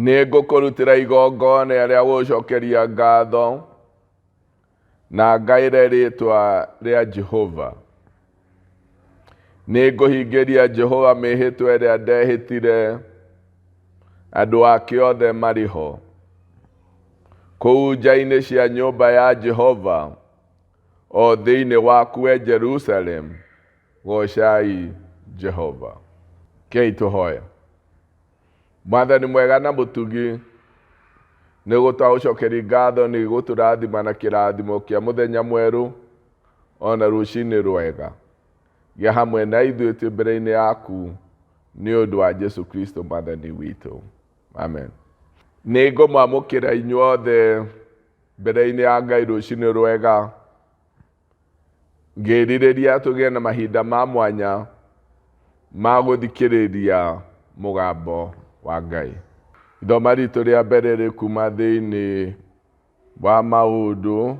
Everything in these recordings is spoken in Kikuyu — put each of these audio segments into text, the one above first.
Nĩ ngũkũrutĩra igongona rĩa gũcokeria ngatho na ngaĩre rĩĩtwa rĩa Jehova. Nĩ ngũhingĩria Jehova mĩĩhĩtwa ĩrĩa ndehĩtire andũ ake othe marĩ ho. Kũu nja-inĩ cia nyũmba ya Jehova, o thĩinĩ waku we Jerusalemu, goocai Jehova. Kei tũhoe. Mwathani mwega na mũtugi, nĩ gũtwaũcokeria ngatho nĩ gũtũrathima na kĩrathimo kĩa mũthenya mwerũ ona rũcinĩ rwega. Gĩa hamwe na ithuĩ twĩ mbere-inĩ yaku nĩ ũndũ wa Jesu Kristo Mwathani witũ. Amen. Nĩ ngũmwamũkĩra inyuothe mbere-inĩ ya Ngai rũcinĩ rwega. Ngĩrirĩria tũgĩe na mahinda ma mwanya ma gũthikĩrĩria mũgambo wa Ngai. Ithoma ritũ rĩa mbere rĩ kuma thĩinĩ wa maũndũ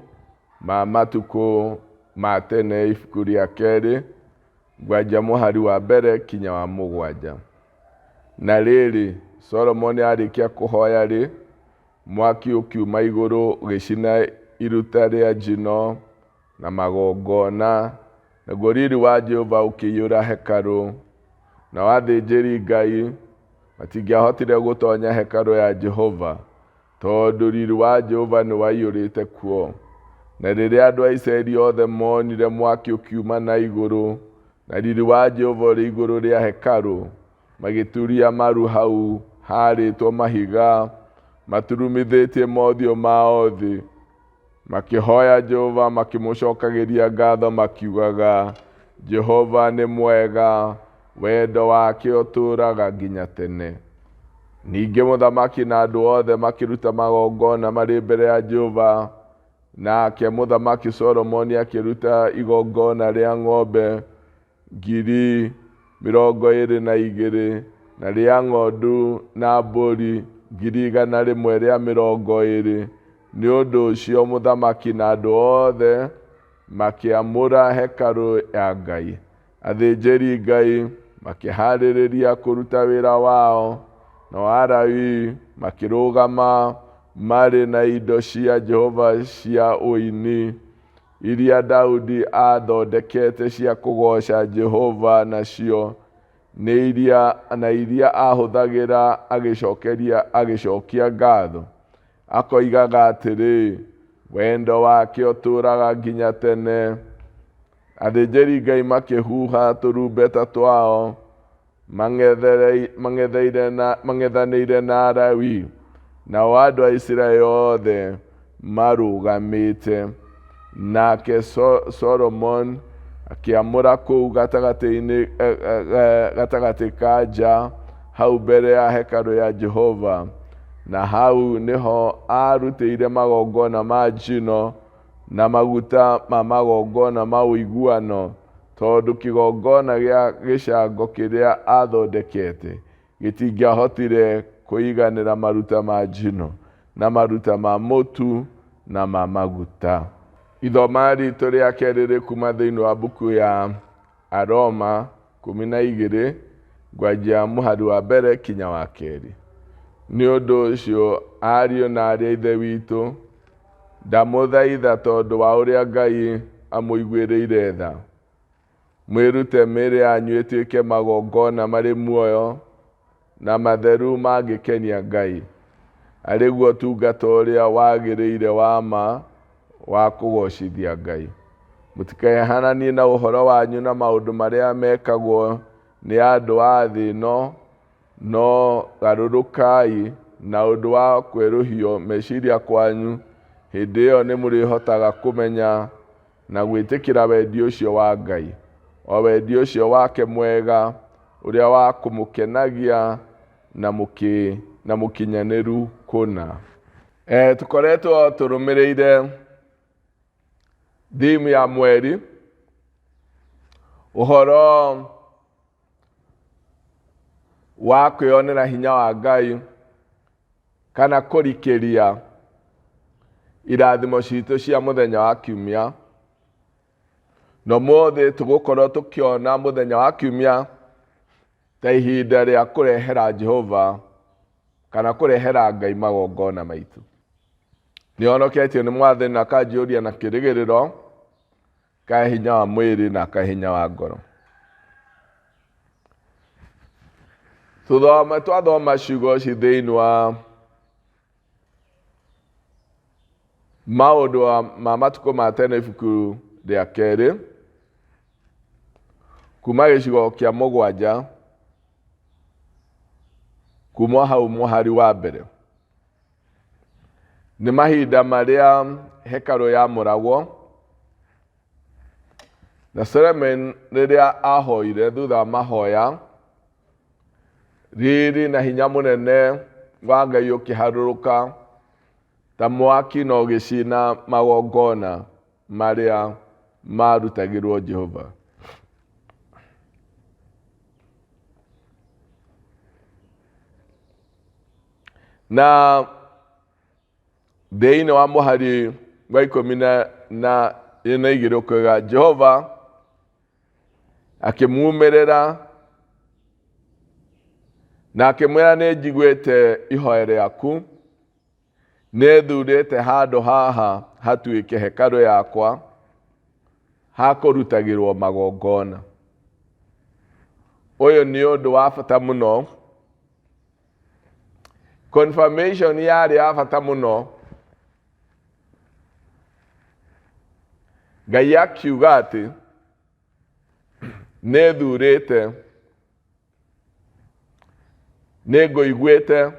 ma matukũ ma tene ibuku rĩa kerĩ ngwanja mũhari wa mbere kinya wa mũgwanja. Na rĩrĩ, Solomoni arĩkia kũhoya-rĩ, mwaki ũkiuma igũrũ ũgĩcina iruta rĩa njino na magongona, naguo riri wa Jehova ũkĩiyũra hekarũ. Nao athĩnjĩri-Ngai matingĩahotire gũtonya hekarũ ya Jehova, tondũ riri wa Jehova nĩ waiyũrĩte kuo. Na rĩrĩa andũ a Isiraeli othe moonire mwaki ũkiuma na igũrũ, na riri wa Jehova ũrĩ igũrũ rĩa hekarũ, magĩturia maru hau haarĩtwo mahiga, maturumithĩtie mothiũ mao thĩ, makĩhoya Jehova makĩmũcokagĩria ngatho makiugaga, Jehova nĩ mwega, wendo wake ũtũũraga nginya tene. Ningĩ mũthamaki na andũ othe makĩruta magongona marĩ mbere ya Jehova, nake mũthamaki Solomoni akĩruta igongona rĩa ng'ombe 22,000 na rĩa ng'ondu na mbũri 120,000. Nĩ ũndũ ũcio mũthamaki na andũ othe makĩamũra hekarũ ya Ngai. Athĩnjĩri-Ngai makĩhaarĩria kũruta wĩra wao, nao Alawii makĩrũgama marĩ na indo cia Jehova cia ũini iria Daudi aathondekete cia kũgooca Jehova nacio, nĩ iria, na iria aahũthagĩra agĩcokeria agĩcokia ngatho, akoigaga atĩrĩ, wendo wake ũtũũraga nginya tene. Athĩnjĩri-Ngai makĩhuha tũrumbeta twao mang'ethanĩire na Alawii, nao andũ a Isiraeli othe marũgamĩte. Nake Solomon akĩamũra kũu gatagatĩ-inĩ gatagatĩ ka nja hau mbere ya hekarũ ya Jehova, na hau nĩho aarutĩire magongona ma njino na maguta ma magongona ma ũiguano, tondũ kĩgongona gĩa gĩcango kĩrĩa aathondekete gĩtingĩahotire kũiganĩra maruta ma njino, na maruta ma mũtu, na ma maguta. Ithoma ritũ rĩa kerĩ rĩ kuma thĩinĩ wa mbuku ya Aroma 12 ngwanjia mũhari wa mbere kinya wa kerĩ. Nĩ ũndũ ũcio ariũ na aarĩ a Ithe witũ, ndamũthaitha tondũ wa ũrĩa Ngai amũiguĩrĩire tha, mwĩrute mĩĩrĩ yanyu ĩtuĩke magongona marĩ muoyo na matheru mangĩkenia Ngai, arĩ guo ũtungata ũrĩa wagĩrĩire wa ma wa kũgoocithia Ngai. Mũtikehananie na ũhoro wanyu na maũndũ marĩa mekagwo nĩ andũ a thĩ ĩno, no garũrũkai na ũndũ wa kwerũhio meciria kwanyu, hĩndĩ ĩyo nĩ mũrĩhotaga kũmenya na gwĩtĩkĩra wendi ũcio wa Ngai, o wendi ũcio wake mwega, ũrĩa wa kũmũkenagia na na mũkinyanĩru kũna. Tũkoretwo tũrũmĩrĩire theme ya mweri, ũhoro wa kwĩyonera hinya wa Ngai kana kũrikĩria irathimo citũ cia mũthenya wa kiumia. Na ũmũthĩ tũgũkorwo tũkĩona mũthenya wa kiumia ta ihinda rĩa kũrehera Jehova. Kana kũrehera Ngai magongona maitũ. Nĩhonoketio nĩ Mwathani na akanjiyũria na kĩrĩgĩrĩro, akahe hinya wa mwĩrĩ na akahe hinya wa ngoro. Tũthoma twathoma ciugo ici thĩinĩ wa maũndũ ma matukũ ma tene ibuku rĩa kerĩ kuma gĩcigo kĩa mũgwanja kuma hau mũhari wa mbere. Nĩ mahinda marĩa hekarũ yamũragwo na Solomon rĩrĩa ahoire thutha wa mahoya riri na hinya mũnene wa Ngai ũkĩharũrũka ta mwaki na ũgĩcina magongona marĩa marutagĩrwo Jehova. Na thĩinĩ wa mũhari wa ikũmi na na na igĩrĩ ũkoiga Jehova akĩmumĩrĩra na akĩmwĩra nĩ njiguĩte ihoya rĩaku nĩ thurĩte handũ haha hatuĩke hekarũ yakwa ha kũrutagĩrwo magongona. Ũyũ nĩ ũndũ wa bata mũno confirmation yarĩ ya bata mũno Ngai akiuga atĩ nĩ thurĩte nĩ ngũiguĩte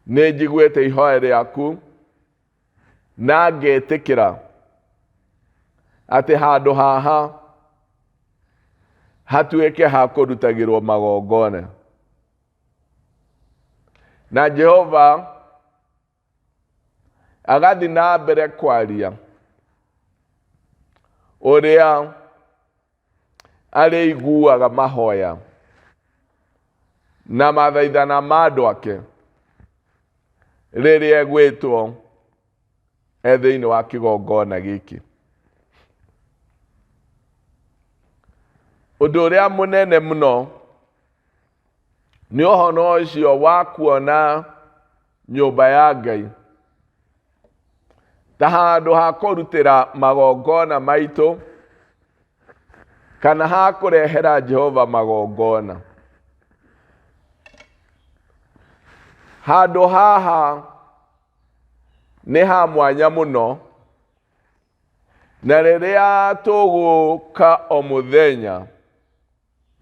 nĩ njiguĩte ihoya rĩaku na ngetĩkĩra atĩ handũ haha hatuĩke ha kũrutagĩrwo magongona. Na Jehova agathiĩ na mbere kwaria ũrĩa arĩiguaga mahoya na mathaithana ma andũ ake rĩrĩa egwĩtwo e thĩinĩ wa kĩgongona gĩkĩ. Ũndũ ũrĩa mũnene mũno nĩ ũhoro ũcio wa kuona nyũmba ya Ngai ta handũ ha kũrutĩra magongona maitũ kana ha kũrehera Jehova magongona. Handũ haha nĩ ha mwanya mũno na rĩrĩa tũgũka o mũthenya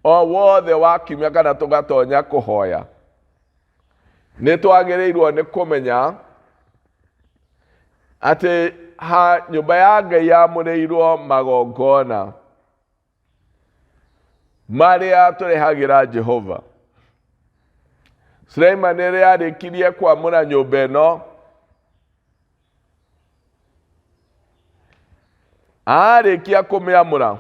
o wothe wa kiumia kana tũgatonya kũhoya nĩ twagĩrĩirwo nĩ kũmenya atĩ ha nyũmba ya Ngai yamũrĩirwo magongona marĩa tũrehagĩra Jehova. Suleimani rĩrĩa arĩkirie kwamũra nyũmba ĩno arĩkia kũmĩamũra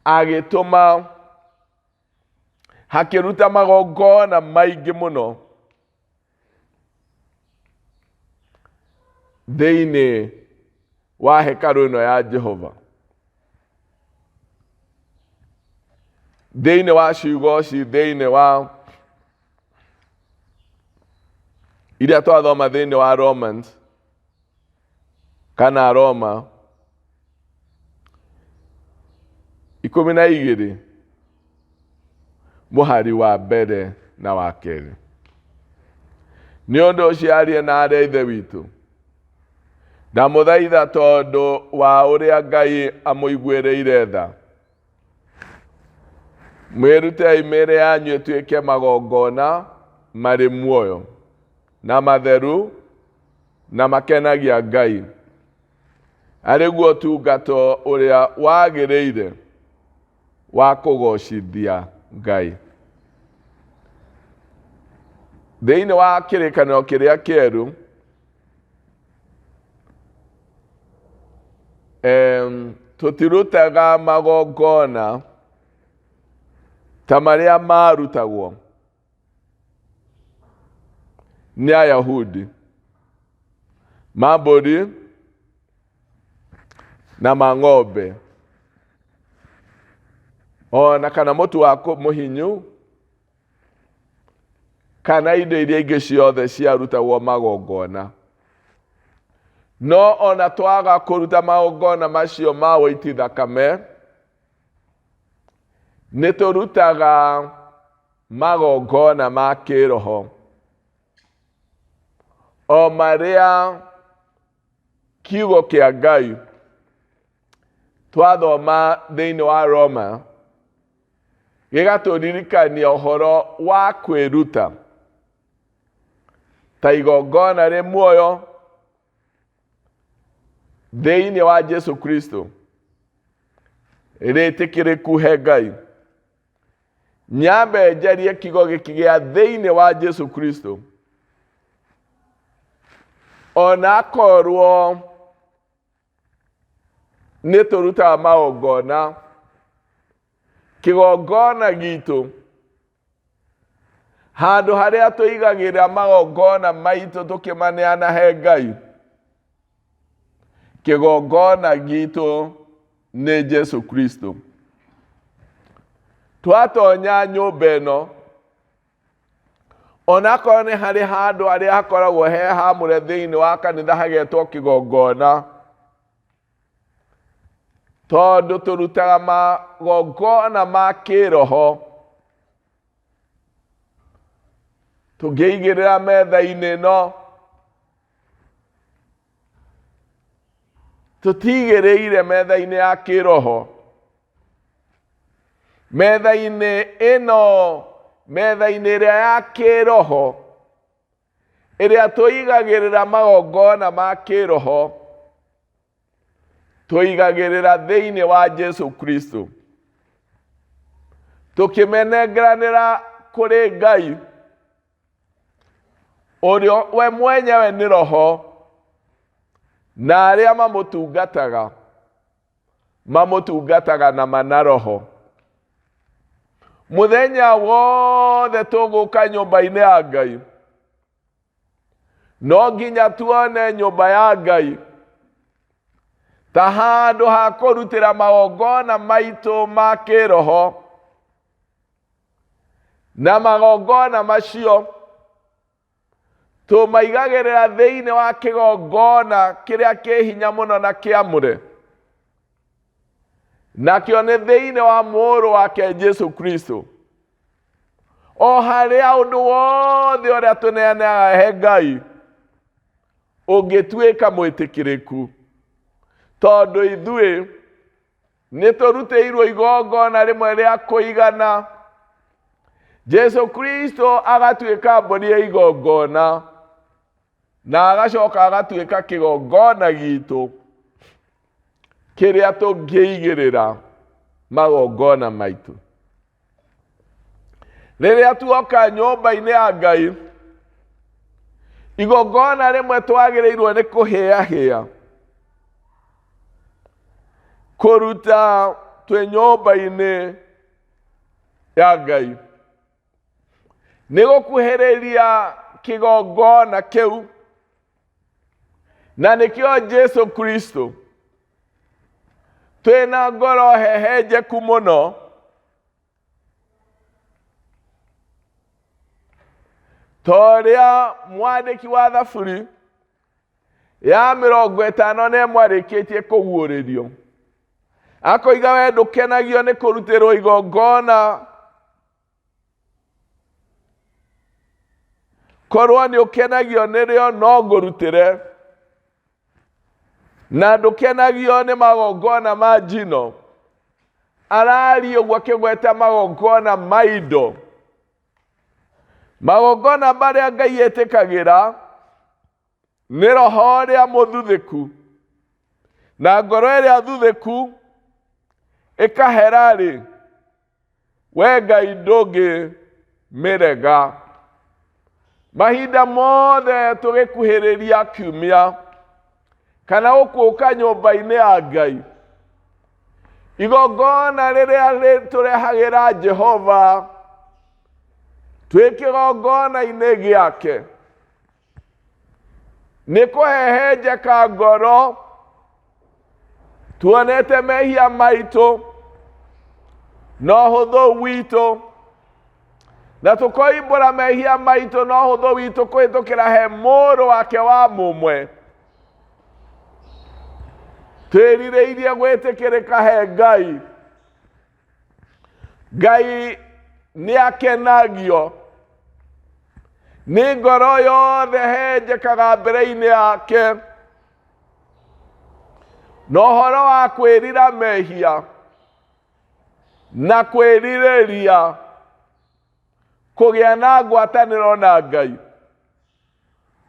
agĩtũma hakĩruta magongona maingĩ mũno thĩinĩ wa hekarũ ĩno ya Jehova. Thĩinĩ wa ciugo ci thĩinĩ wa iria twathoma thĩinĩ wa Romans kana Roma 12 mũhari wa mbere na wa kerĩ. Nĩ ũndũ ũcio arie na arĩa ithe witũ ndamũthaitha tondũ wa ũrĩa Ngai amũiguĩrĩire tha mwĩrutei mĩĩrĩ yanyu ĩtuĩke magongona marĩ muoyo na matheru na makenagia Ngai arĩ guo ũtungata ũrĩa wagĩrĩire wa kũgocithia Ngai. Thĩinĩ wa kĩrĩkanĩro kĩrĩa kĩerũ tũtirutaga magongona ta marĩa marutagwo nĩ Ayahudi ma mbũri na ma ng'ombe. Ona kana mũtu wa mũhinyu kana indo iria ingĩ ciothe ciarutagwo magongona. No ona twaga kũruta magongona macio ma ũiti thakame, nĩ tũrutaga magongona ma kĩroho o marĩa kiugo kĩa Ngai twathoma thĩinĩ wa Roma gĩgatũririkania ũhoro wa kwĩruta ta igongona rĩ muoyo thĩinĩ wa Jesu Kristo rĩtĩkĩrĩku he Ngai. Nyambe njarie kiugo gĩkĩ gĩa thĩinĩ wa Jesu Kristo, ona akorwo nĩ tũrutaga magongona, kĩgongona gitũ handũ harĩa tũigagĩrĩra magongona maitũ tũkĩmaneana he Ngai, kĩgongona gitũ nĩ Jesu Kristo. Twatonya nyũmba ĩno, onakorwo nĩ harĩ handũ harĩa hakoragwo he hamũre thĩinĩ wa kanitha hagetwo kĩgongona, tondũ tũrutaga magongona ma kĩroho tũngĩigĩrĩra metha-inĩ ĩno, tũtigĩrĩire metha-inĩ ya kĩroho, metha-inĩ ĩno, metha-inĩ ĩrĩa ya kĩroho, ĩrĩa tũigagĩrĩra magongona ma kĩroho, tũigagĩrĩra thĩinĩ wa Jesu Kristo, tũkĩmenengeranĩra kũrĩ Ngai ũrĩa we mwenyewe nĩ roho, na arĩa mamũtungataga mamũtungataga na mana roho. Mũthenya wothe tũgũka nyũmba-inĩ ya Ngai, no nginya tuone nyũmba ya Ngai ta handũ ha kũrutĩra magongona maitũ ma kĩroho, na magongona macio tũmaigagĩrĩra thĩinĩ wa kĩgongona kĩrĩa kĩ hinya mũno na kĩamũre, nakĩo nĩ thĩinĩ wa mũrũ wake Jesu Kristo. O harĩa ũndũ wothe ũrĩa tũneanaga he Ngai ũngĩtuĩka mwĩtĩkĩrĩku, tondũ ithuĩ nĩ tũrutĩirwo igongona rĩmwe rĩa kũigana. Jesu Kristo agatuĩka mbũri ya igongona, na agacoka agatuĩka kĩgongona gitũ kĩrĩa tũngĩigĩrĩra magongona maitũ. Rĩrĩa tuoka nyũmba-inĩ ya Ngai, igongona rĩmwe twagĩrĩirwo nĩ kũhĩahĩa kũruta twĩ nyũmba-inĩ ya Ngai nĩ gũkuhĩrĩria kĩgongona kĩu, na nĩkĩo Jesu Kristo twĩna ngoro hehenjeku mũno ta ũrĩa mwandĩki wa Thaburi ya 51 arĩkĩtie kũguũrĩrio, akoiga we ndũkenagio nĩ kũrutĩrwo igongona, korwo nĩ ũkenagio nĩrĩo no ngũrutĩre, na ndũkenagio nĩ magongona ma njino. Araria ũguo akĩgweta magongona ma indo, magongona marĩa Ngai etĩkagĩra nĩ roho ũrĩa mũthuthĩku na ngoro ĩrĩa thuthĩku ĩkahera-rĩ, we Ngai ndũngĩmĩrega. Mahinda mothe tũgĩkuhĩrĩria kiumia kana gũkũka nyũmba-inĩ ya Ngai, igongona rĩrĩa tũrehagĩra Jehova twĩ kĩgongona-inĩ gĩake nĩ kũhehenjeka ngoro tuonete mehia maitũ. Na ũhũthũ witũ na tũkoimbũra mehia maitũ na ũhũthũ witũ kũhĩtũkĩra he mũrũ wake wa mũmwe, twĩrirĩirie gwĩtĩkĩrĩka he Ngai. Ngai nĩ akenagio nĩ ngoro yothe henjekaga mbere-inĩ yake na ũhoro wa kwĩrira mehia na kwĩrirĩria kũgĩa na ngwatanĩro na Ngai.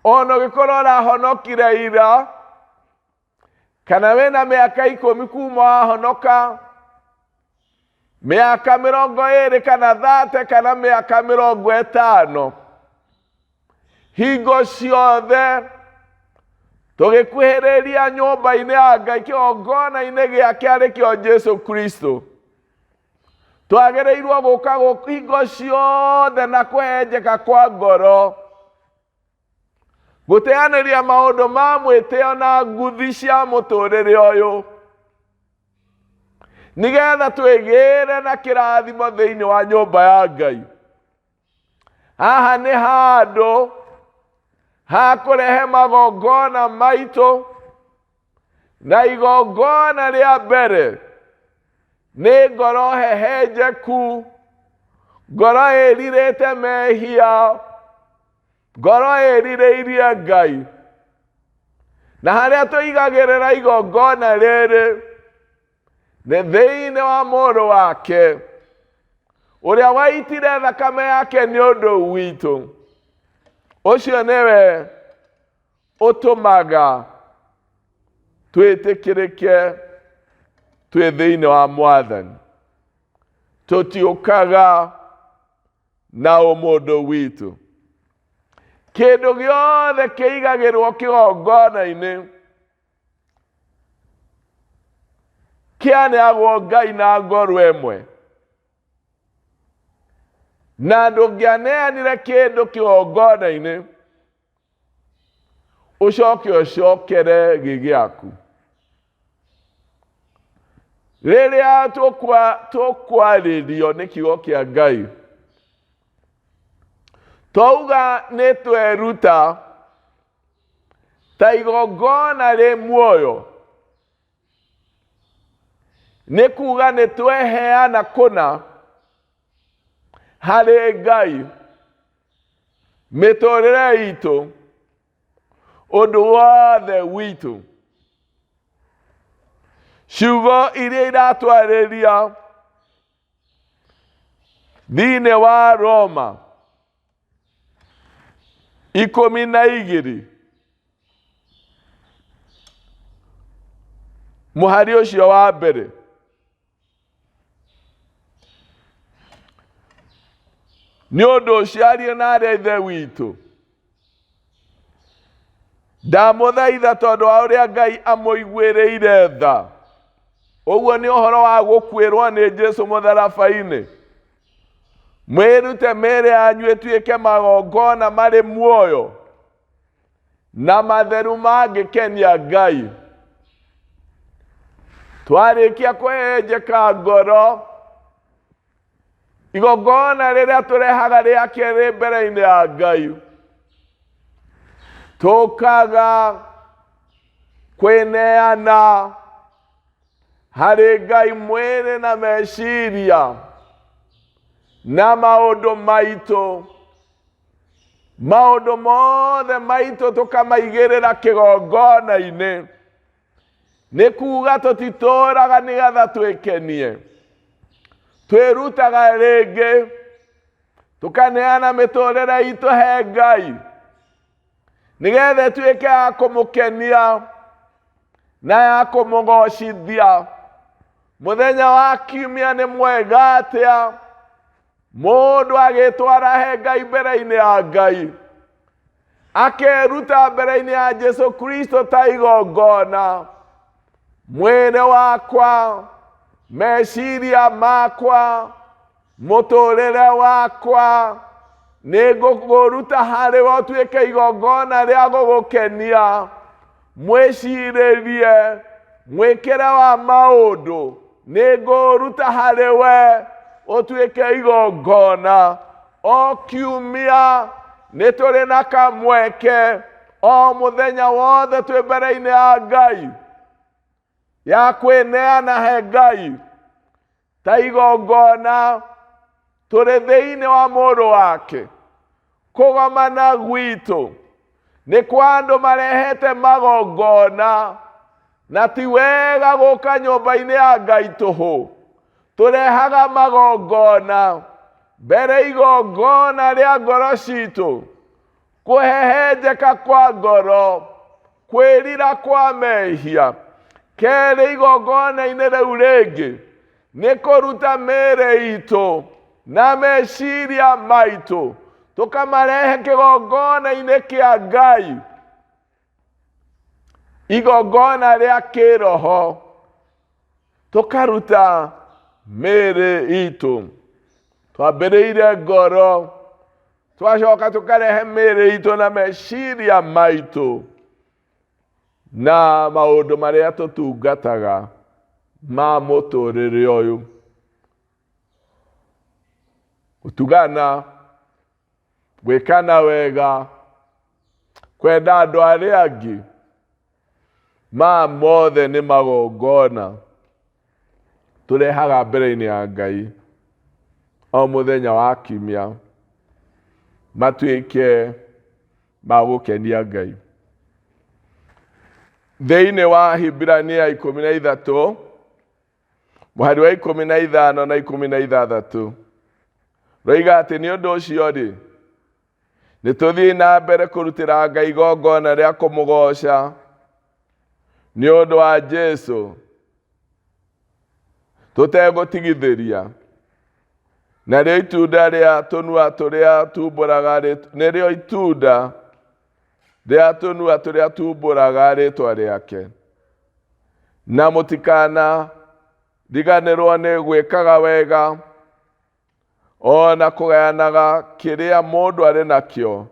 Ona ũgĩkorwo ũrahonokire ira kana wĩna mĩaka 10 kuma wahonoka, mĩaka 20 kana 30 kana mĩaka 50, hingo ciothe tũgĩkuhĩrĩria nyũmba-inĩ ya Ngai, kĩgongona-inĩ gĩake arĩ kĩo Jesu Kristo, twagĩrĩirwo gũka hingo ciothe na kũhenjeka kwa ngoro, gũteanĩria maũndũ ma mwĩtĩo na nguthi cia mũtũrĩre ũyũ, nĩgetha twĩgĩre na kĩrathimo thĩinĩ wa nyũmba ya Ngai. Haha nĩ handũ ha kũrehe magongona maitũ, na igongona rĩa mbere nĩ ngoro hehenjeku, ngoro ĩrirĩte mehia, ngoro ĩrirĩirie Ngai. Na harĩa tũigagĩrĩra igongona rĩrĩ nĩ thĩinĩ wa mũrũ wake ũrĩa waitire thakame yake nĩ ũndũ witũ. Ũcio nĩwe ũtũmaga twĩtĩkĩrĩke twĩ thĩinĩ wa Mwathani. Tũtiũkaga na ũmũndũ witũ. Kĩndũ gĩothe kĩigagĩrwo kĩgongona-inĩ kĩaneagwo Ngai na ngoro ĩmwe, na ndũngĩaneanire kĩndũ kĩgongona-inĩ ũcoke ũcokere gĩ gĩaku. Rĩrĩa tũkwarĩrio nĩ kiugo kĩa Ngai, twauga nĩ tweruta ta igongona rĩ muoyo, nĩ kuga nĩ tweheana kũna harĩ Ngai mĩtũrĩre itũ, ũndũ wothe witũ. Ciugo iria iratwarĩria thĩinĩ wa Roma 12 mũhari ũcio wa mbere, nĩ ũndũ ũcio ariũ na arĩa ithe witũ, ndamũthaitha tondũ wa ũrĩa Ngai amũiguĩrĩire tha. Ũguo nĩ ũhoro wa gũkuĩrwo nĩ Jesu mũtharaba-inĩ. Mwĩrute mĩĩrĩ yanyu ĩtuĩke magongona marĩ muoyo na matheru mangĩkenia Ngai. Twarĩkia kũhenjeka ngoro, igongona rĩrĩa tũrehaga rĩa kerĩ mbere-inĩ ya Ngai, tũkaga kwĩneana harĩ Ngai mwĩrĩ na meciria na maũndũ maitũ. Maũndũ mothe maitũ tũkamaigĩrĩra kĩgongona-inĩ. Nĩ kuga tũtitũraga nĩgetha twĩkenie, twĩrutaga rĩngĩ tũkaneana mĩtũrĩre itũ he Ngai nĩgetha ĩtuĩke ya kũmũkenia na ya kũmũgocithia. Mũthenya wa kiumia nĩ mwega atĩa mũndũ agĩtwara he Ngai mbere-inĩ ya Ngai, akeruta mbere-inĩ ya Jesu Kristo ta igongona. Mwĩrĩ wakwa, meciria makwa, mũtũrĩre wakwa, nĩ ngũkũruta harĩ we ũtuĩke igongona rĩa gũgũkenia. Mwĩcirĩrie mwĩkĩre wa maũndũ, nĩ ngũruta harĩ we. Ũtuĩke igongona. O kiumia nĩ tũrĩ na kamweke, o mũthenya wothe twĩ mbere-inĩ ya Ngai ya kwĩneana he Ngai ta igongona tũrĩ thĩinĩ wa mũrũ wake. Kũgomana gwitũ nĩ kwa andũ marehete magongona, na ti wega gũka nyũmba-inĩ ya Ngai tũhũ. Tũrehaga magongona mbere, igongona rĩa ngoro citũ, kũhehenjeka kwa ngoro, kwĩrira kwa mehia. Kerĩ, igongona-inĩ rĩu rĩngĩ nĩ kũruta mĩĩrĩ itũ na meciria maitũ, tũkamarehe kĩgongona-inĩ kĩa Ngai, igongona rĩa kĩroho, tũkaruta mĩĩrĩ itũ. Twambĩrĩire ngoro, twacoka tũkarehe mĩĩrĩ itũ na meciria maitũ na maũndũ marĩa tũtungataga ma mũtũrĩre ũyũ, gũtugana, gwĩkana wega, kwenda andũ arĩa angĩ. Maya mothe nĩ magongona tũrehaga mbere-inĩ ya Ngai o mũthenya wa kiumia, matuĩke ma gũkenia Ngai. Thĩinĩ wa Hibirania 13 mũhari wa 15 na 16 roiga atĩ nĩ ũndũ ũcio rĩ, nĩ tũthiĩ na mbere kũrutĩra Ngai igongona rĩa kũmũgooca nĩ ũndũ wa Jesu tũtegũtigithĩria, narĩo itunda rĩa tũnua tũrĩa tumbũraga, nĩrĩo itunda rĩa tũnua tũrĩa tumbũraga rĩtwa rĩake. Na mũtikana riganĩrwo nĩ gwĩkaga wega o na kũgayanaga kĩrĩa mũndũ arĩ nakĩo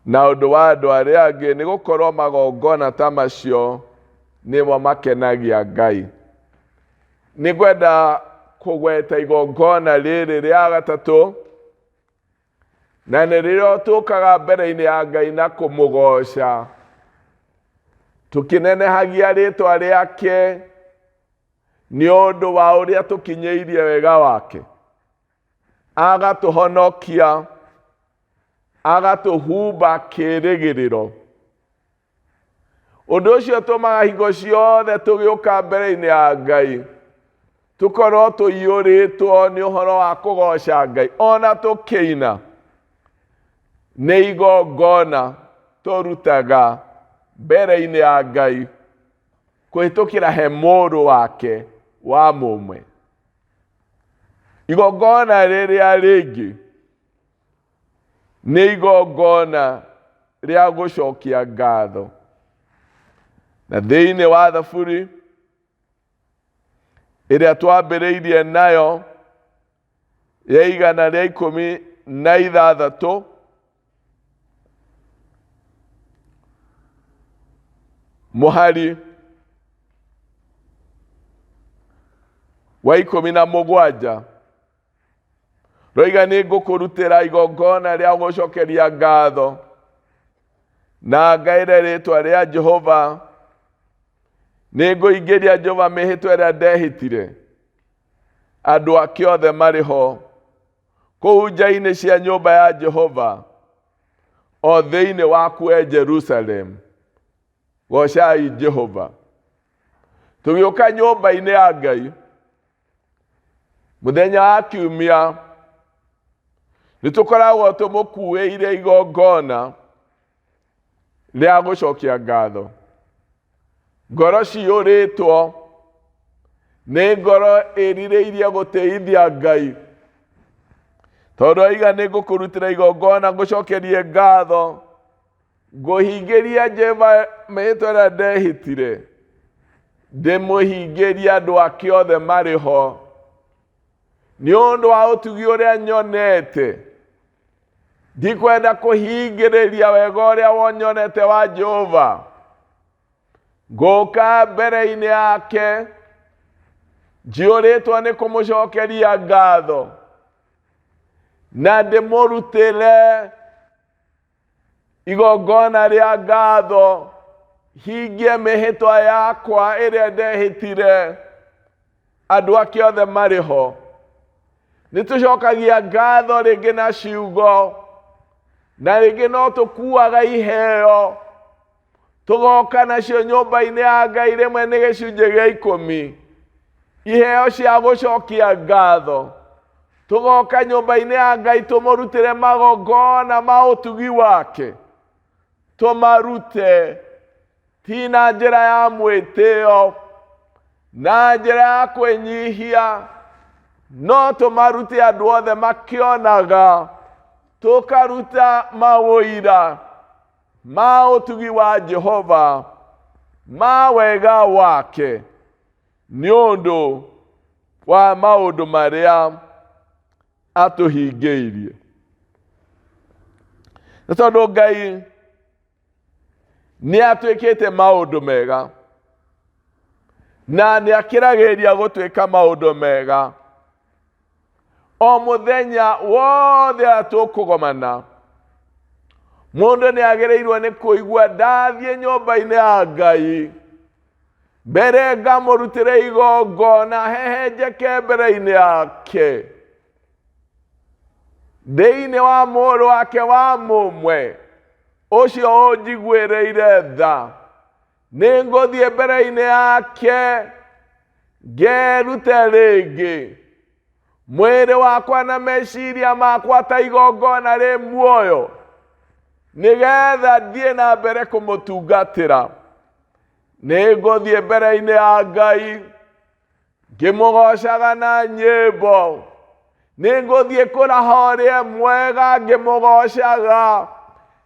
na ũndũ wa andũ arĩa angĩ, nĩ gũkorwo magongona ta macio nĩmo makenagia Ngai. Nĩ ngwenda kũgweta igongona rĩrĩ rĩa gatatũ, na nĩrĩo tũkaga mbere-inĩ ya Ngai na kũmũgoca, tũkĩnenehagia rĩtwa rĩake nĩ ũndũ wa ũrĩa tũkinyĩirie wega wake, agatũhonokia, agatũhumba kĩĩrĩgĩrĩro. Ũndũ ũcio ũtũmaga hingo ciothe tũgĩũka mbere-inĩ ya Ngai tũkorwo tũiyũrĩtwo nĩ ũhoro wa kũgoca Ngai, ona tũkĩina nĩ igongona tũrutaga mbere-inĩ ya Ngai kũhĩtũkĩra he mũrũ wake wa mũmwe. Igongona rĩrĩa rĩngĩ nĩ igongona rĩa gũcokia ngatho, na thĩinĩ wa Thaburi ĩrĩa twambĩrĩirie nayo ya 116 mũhari wa 17 roiga, nĩ ngũkũrutĩra igongona rĩa gũcokeria ngatho na ngaĩre rĩtwa rĩa Jehova. Nĩ ngũingĩria Jehova mĩhĩtwa ĩrĩa ndehĩtire andũ ake othe marĩ ho kũu nja-inĩ cia nyũmba ya Jehova, o thĩinĩ waku e Jerusalem. Gocai Jehova. Tũgĩũka nyũmba-inĩ ya Ngai mũthenya wa kiumia, nĩ tũkoragwo tũmũkuĩire igongona rĩa gũcokia ngatho. Ngoro ciyũrĩtwo nĩ ngoro ĩrirĩirie gũtĩithia Ngai, tondũ aiga nĩ ngũkũrutĩra igongona ngũcokerie ngatho, ngũhingĩria Jehova mĩhĩtwa ĩrĩa ndehĩtire, ndĩmũhingĩrie andũ ake othe marĩ ho nĩ ũndũ wa ũtugi ũrĩa nyonete. Ndikwenda kũhingĩrĩria wega ũrĩa wonyonete wa Jehova. Ngũka mbere-inĩ yake. Njiyũrĩtwo nĩ kũmũcokeria ngatho na ndĩmũrutĩre igongona rĩa ngatho, hingie mĩhĩtwa yakwa ĩrĩa ndehĩtire andũ ake othe marĩ ho. Nĩ tũcokagia ngatho rĩngĩ na ciugo, na rĩngĩ no tũkuaga iheo tũgoka nacio nyũmba-inĩ ya Ngai, rĩmwe nĩ gĩcunjĩ gĩa ikũmi, iheo cia gũcokia ngatho. Tũgoka nyũmba-inĩ ya Ngai tũmũrutĩre magongona ma ũtugi wake, tũmarute ti na njĩra ya mwĩtĩo, na njĩra ya kwĩnyihia, no tũmarute andũ othe makĩonaga, tũkaruta mawũira ma ũtugi wa Jehova, ma wega wake, nĩ ũndũ wa maũndũ marĩa atũhingĩirie. Nĩ tondũ Ngai nĩ atwĩkĩte maũndũ mega na nĩ akĩragĩrĩria gũtwĩka maũndũ mega o mũthenya wothe tũkũgomana. Mũndũ nĩ agĩrĩirwo nĩ kũigua ndathiĩ nyũmba-inĩ ya Ngai mbere ngamũrutĩre igongona hehenjeke mbere-inĩ yake thĩinĩ wa mũrũ wake wa mũmwe ũcio ũnjiguĩrĩire tha. Nĩ ngũthiĩ mbere-inĩ yake ngerute rĩngĩ mwĩrĩ wakwa na meciria makwa ta igongona rĩ muoyo, nĩgetha thiĩ na mbere kũmũtungatĩra. Nĩ ngũthiĩ mbere-inĩ ya Ngai ngĩmũgocaga na nyĩmbo. Nĩ ngũthiĩ kũraha ũrĩa mwega ngĩmũgocaga.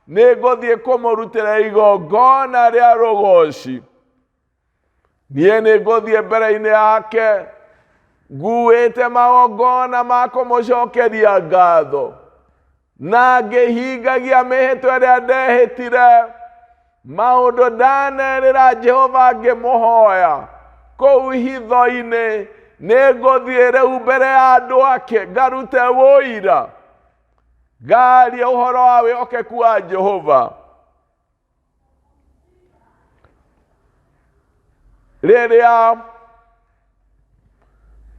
Nĩ ngũthiĩ kũmũrutĩra igongona rĩa rũgoci. Niĩ nĩ ngũthiĩ mbere-inĩ yake nguĩte magongona ma kũmũcokeria ngatho, na ngĩhingagia mĩhĩtwa ĩrĩa ndehĩtire, maũndũ ndanerĩra Jehova ngĩmũhoya kũu hitho-inĩ. Nĩ ngũthiĩ rĩu mbere ya andũ ake ngarute ũira, ngarie ũhoro wa wĩhokeku wa Jehova. Rĩrĩa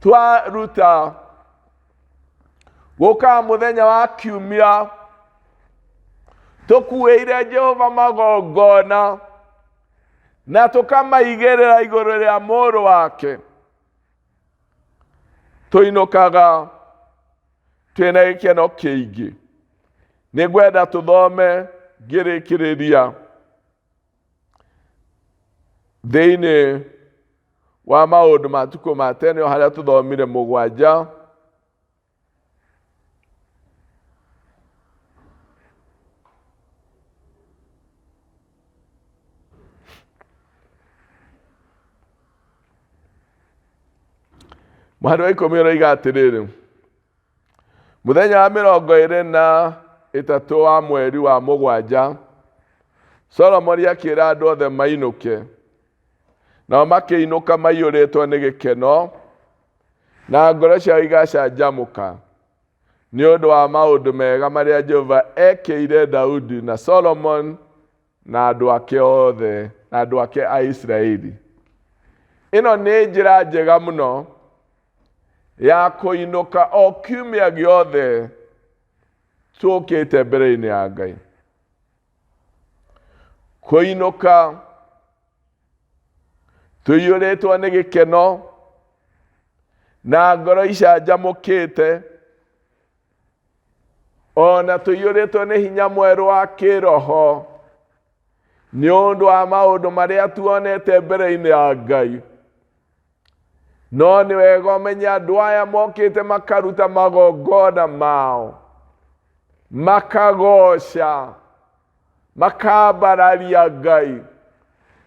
twaruta gũka mũthenya wa kiumia tũkuĩire Jehova magongona na tũkamaigĩrĩra igũrũ rĩa mũrũ wake, tũinũkaga twĩna gĩkeno kĩingĩ. Nĩ ngwenda tũthome ngĩrĩkĩrĩria thĩinĩ wa maũndũ ma tukũ ma tene, o harĩa tũthomire mũgwanja mũhari wa 10 ũroiga atĩrĩrĩ: mũthenya wa 23 wa mweri wa mũgwanja, Solomoni akĩra andũ othe mainũke, nao makĩinũka maiyũrĩtwo nĩ gĩkeno na ngoro ciao igacanjamũka nĩ ũndũ wa maũndũ mega marĩa Jehova ekĩire Daudi na Solomon na andũ ake othe na andũ ake a Isiraeli. Ĩno nĩ njĩra njega mũno ya kũinũka o kiumia gĩothe tũkĩte mbere-inĩ ya Ngai. Kũinũka tũiyũrĩtwo nĩ gĩkeno na ngoro icanjamũkĩte, ona tũiyũrĩtwo nĩ hinya mwerũ wa kĩroho nĩ ũndũ wa maũndũ marĩa tuonete mbere-inĩ ya Ngai. No nĩ wega ũmenye andũ aya mokĩte makaruta magongona mao, makagoca, makambararia Ngai,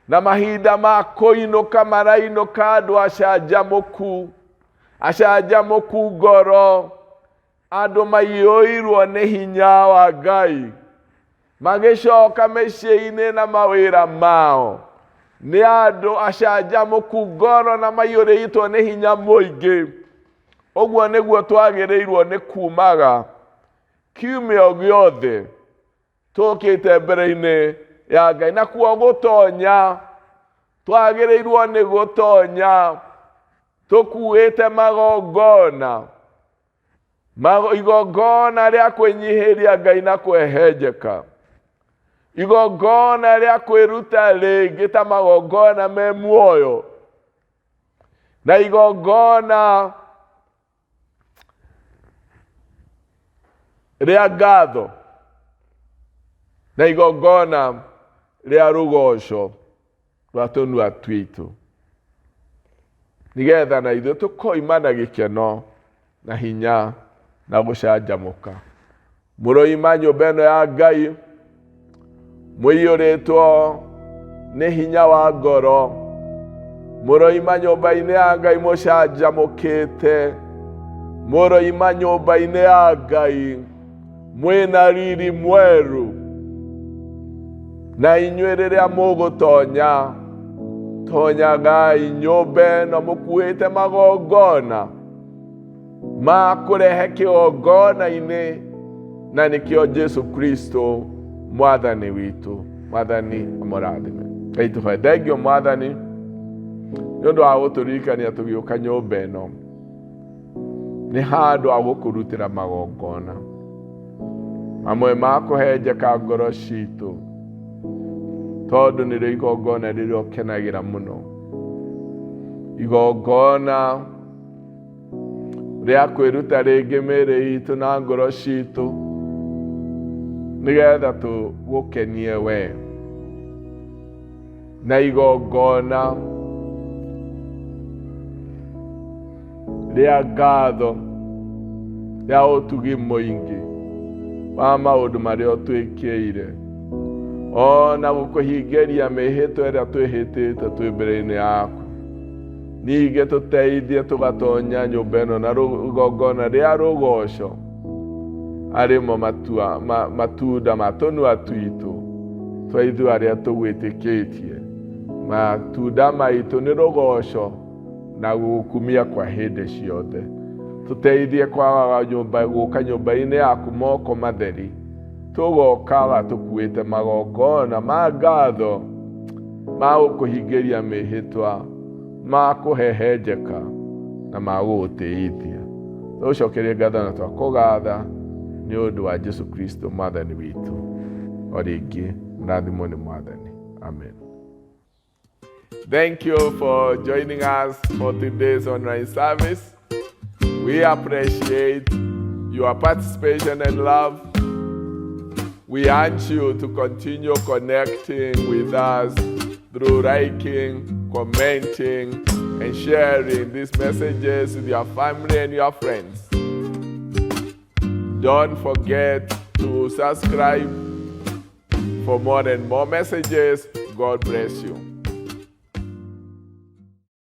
na mahinda ma kũinũka marainũka andũ acanjamũku, acanjamũku ngoro, andũ maiyũirwo nĩ hinya wa Ngai, magĩcoka mĩciĩ-inĩ na mawĩra mao. Nĩ andũ acanjamũku ngoro na maiyũrĩtwo nĩ hinya mũingĩ. Ũguo nĩguo twagĩrĩirwo nĩ kumaga kiumia gĩothe tũkĩte mbere-inĩ ya Ngai. Nakuo gũtonya twagĩrĩirwo nĩ gũtonya tũkuĩte magongona, igongona rĩa kwĩnyihĩria Ngai na kwehenjeka, igongona rĩa kwĩruta rĩngĩ ta magongona me muoyo, na igongona rĩa ngatho, na igongona rĩa rũgoco rwa tũnua twitũ, nĩgetha na ithuĩ tũkoima na gĩkeno na hinya na gũcanjamũka. Mũroima nyũmba ĩno ya Ngai mũiyũrĩtwo nĩ hinya wa ngoro, mũroima nyũmba-inĩ ya Ngai mũcanjamũkĩte, mũroima nyũmba-inĩ ya Ngai mwĩna riri mwerũ. Na inyuĩ rĩrĩa mũgũtonya, tonyagai nyũmba ĩno mũkuĩte magongona ma kũrehe kĩgongona-inĩ, na nĩkĩo Jesu Kristo mwathani witũ. Mwathani amũrathime. Ngai tũhoe. Thengio mwathani nĩ ũndũ wa gũtũririkania tũgĩũka nyũmba ĩno nĩ handũ ha gũkũrutĩra magongona mamwe ma kũhenjeka ngoro citũ, tondũ nĩrĩo igongona rĩrĩa ũkenagĩra mũno, igongona rĩa kwĩruta rĩngĩ mĩĩrĩ itũ na ngoro citũ nĩgetha tũgũkenie we, na igongona rĩa ngatho rĩa ũtugi mũingĩ wa maũndũ marĩa ũtwĩkĩire, ona gũkũhingĩria mĩhĩtwa ĩrĩa twĩhĩtĩte twĩ mbere-inĩ yaku. Ningĩ tũteithie tũgatonya nyũmba ĩno na igongona rĩa rũgoco arĩmo matunda ma tũnua twitũ twa ithuĩ arĩa tũgwĩtĩkĩtie. Matunda maitũ nĩ rũgoco na gũgũkumia kwa hĩndĩ ciothe. Tũteithie kwagaga nyũmba, gũka nyũmba-inĩ yaku moko matheri, tũgokaga tũkuĩte magongona ma ngatho ma gũkũhingĩria mĩhĩtwa, ma kũhehenjeka na ma gũgũtĩithia. Tũgũcokerie ngatho na twakũgatha nĩ ũndũ wa Jesu Kristo mwathani witũ. O rĩngĩ mũrathimwo nĩ mwathani. Amen. Thank you for joining us for today's online service. We appreciate your participation and love. We urge you to continue connecting with us through liking, commenting, and sharing these messages with your family and your friends. Don't forget to subscribe for more and more messages. God bless you.